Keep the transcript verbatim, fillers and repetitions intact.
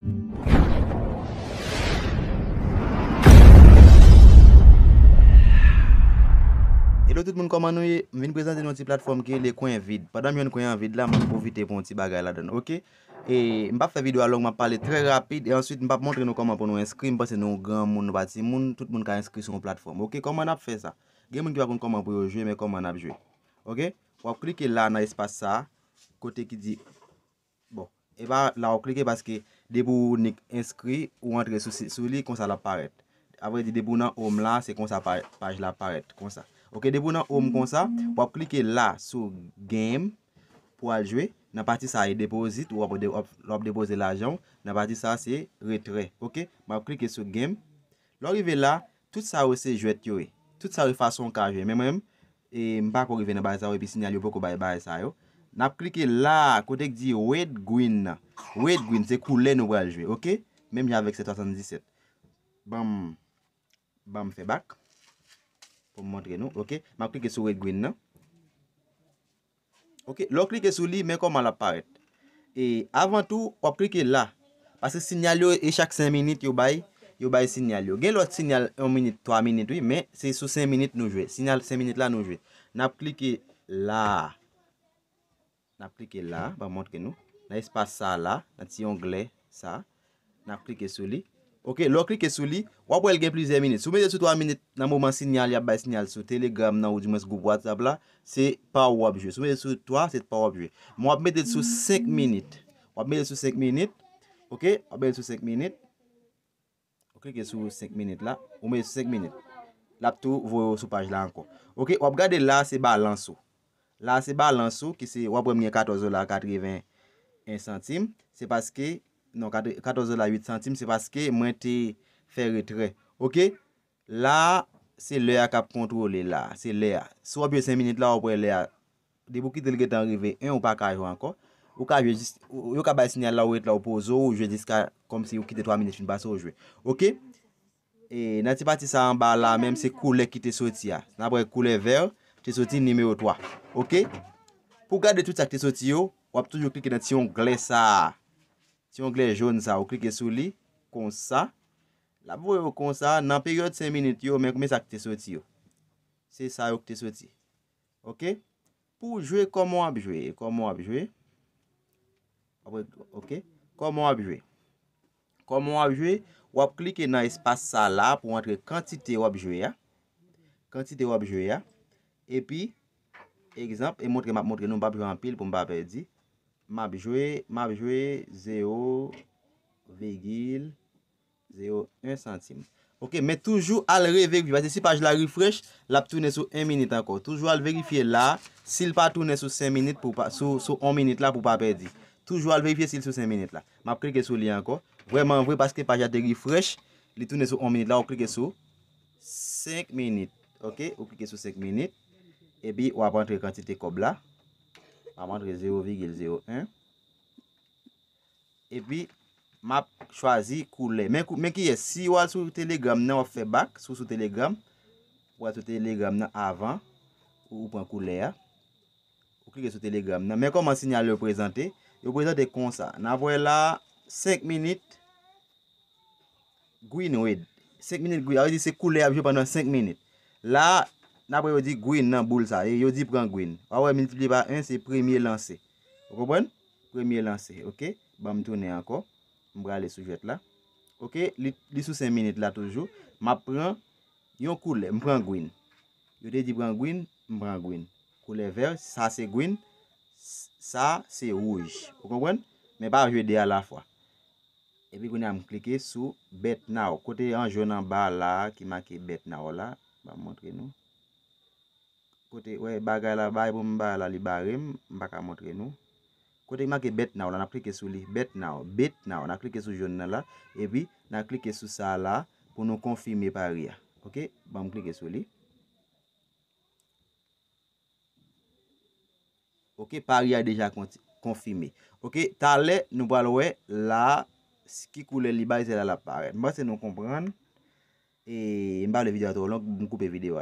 Hello tout moun, kòman nou ye? M vin prezante nou yon ti platfòm ki rele Kwen Vid. Pandan m jwenn kwen an vid la, m ap pwofite pou yon ti bagay ladan l, oke? E m p ap fè videyo a long, m ap pale trè rapid, e answit m p ap montre nou kòman pou nou enskri. M panse nou granmoun, nou pa timoun, tout moun ka enskri sou yon platfòm, oke? Kòman n ap fè sa? Gen moun ki pa konn kòman pou yo jwe, men kòman n ap jwe, oke? W ap klike la nan espas sa, kote ki di Bon, e pa la w ap klike, paske depi w nik enskri, ou antre sou, sou li, konsa l ap parèt. Avrèdi, depi w nan home la, se konsa pa-, paj la ap parèt, konsa. Oke, depi w nan home konsa, w ap klike la sou game pou w al jwe. Nan pati sa a, e deposit, w ap de-, w ap, w ap depoze lajan w. Nan pati sa a, se retrè. Oke, m ap klike sou game. Lè w rive la, tout sa yo se jwèt yo ye. Tout sa yo fason w ka jwe. Men mwen menm, e, m pako rive nan bagay sa yo, epi sinyal yo poko bay bagay sa yo. N ap klike la, kote k di red green nan. Red green, se koulè nou pral jwe, oke? Menm jan avèk sèt swasanndisèt. Ban m, ban m fè bak. Pou m montre nou, oke? M ap klike sou red green nan. Oke, lè w klike sou li, men kòman l ap parèt. E avan tou, w ap klike la. Paske sinyal yo, e chak senk minit, yo bay, yo bay sinyal yo. Gen lòt sinyal, yon minit, twa minit, wi, men se sou senk minit nou jwe. Sinyal senk minit la nou jwe. N ap klike la. N ap klike la, ban m montre nou. Nan espas sa la, nan ti onglè sa. N ap klike sou li. Oke, lè w klike sou li, w ap wè l gen plizyè minit. Si w mete l sou twa minit, nan moman sinyal, y ap bay sinyal sou Telegram nan, oudimwens gwoup WhatsApp la, se pa w w ap jwe. Si w mete l sou twa, se pa w w ap jwe. Men w ap mete l sou senk minit. W ap mete l sou senk minit. Oke, w ap mete l sou senk minit. Ou klike sou senk minit la. Ou mete l sou senk minit. L ap tou voye w sou paj la ankò. Oke, w ap gade la, se balans ou. La se balans ou ki se, w ap wè m gen katòz dola katreven en santim. Se paske, non, katre-, katòz dola uit santim, se paske mwen te fè retrè. Oke? La, se lè a k ap kontwole la. Se lè a. Si w ap jwe senk minit la, w ap wè lè a. Depi w kite l gentan rive en, ou pa ka jwe ankò. Ou ka jwe jis, ou, yo ka bay sinyal la, ou ret la, ou poze w, ou jwe jiska kòmsi ou kite twa minit fin pase, ou jwe. Oke? E nan ti pati sa anba la menm, se koulè ki te soti a. N ap wè koulè vè te soti nimewo twa. Oke? Pou gade tout sa k te soti yo, w ap toujou klike nan ti onglè sa a. Ti onglè jòn sa a, ou klike sou li, konsa. L ap voye w konsa, nan peryòd senk minit yo, men konbyen sa k te soti yo. Se sa yo k te soti. Oke? Pou w jwe, kòman w ap jwe? Kòman w ap jwe? Apre, oke. Kòman w ap jwe? Kòman w ap jwe? W ap klike nan espas sa la pou w antre kantite w ap jwe a. Kantite w ap jwe a. Epi, egzanp, e montre m ap montre nou, m p ap jwe anpil pou m pa pèdi. M ap jwe, m ap jwe zewo vigil zewo en santim. Oke, men toujou al reverifye, paske si paj la refresh, l ap tounen sou en minit ankò. Toujou al verifye la, si l pa tounen sou senk minit pou pa, sou, sou on minit la pou pa pèdi. Toujou al verifye si l sou senk minit la. M ap klike sou li ankò. Vrèman vre, paske paj la te refresh, li tounen sou on minit la, w ap klike sou senk minit. Oke, ou klike sou senk minit. Epi, w ap antre kantite kòb la. W ap antre zewo vigil zewo en. Epi, m ap chwazi koulè. Men kou-, men kiyès? Si w al sou Telegram nan, w ap fè bak, si w sou Telegram, w al sou Telegram nan avan, ou, ou pran koulè a. Ou klike sou Telegram nan. Men kòman sinyal yo prezante. Yo prezante konsa. N ap wè la, senk minit, green red. Senk minit green, sa vle di se koulè y ap jwe pandan senk minit. La, n ap wè yo di green nan boul sa, e yo di pran green. W a wè miltipliye pa en, se premye lanse. Ou konprann? Premye lanse, oke? Ban m tounen ankò. M prale sou jwèt la. Oke, li, li sou senk minit la toujou. M ap pran yon koulè, m pran green. Yo te di pran green, m pran green. Koulè vè, sa se green, s-, sa se wouj. Ou konprann? Men pa jwe de alafwa. Epi kounye a m klike sou bet now. Kote an jòn anba la a ki make bet now la, m ap montre nou. Kote, wè, bagay la, bagay pou m bagay la, li bare m, m pa ka montre nou. Kote ki make bet now la, n ap klike sou li. Bet now, bet now, n ap klike sou jòn nan la. Epi, n ap klike sou sa la pou nou konfime pari a. Oke, ban m klike sou li. Oke, pari a deja konti-, konfime. Oke, talè, nou pral wè la, s-, ki koulè li bay, se la l ap parèt. M panse nou konprann. E m pa vle videyo a twò long, m koupe videyo a la.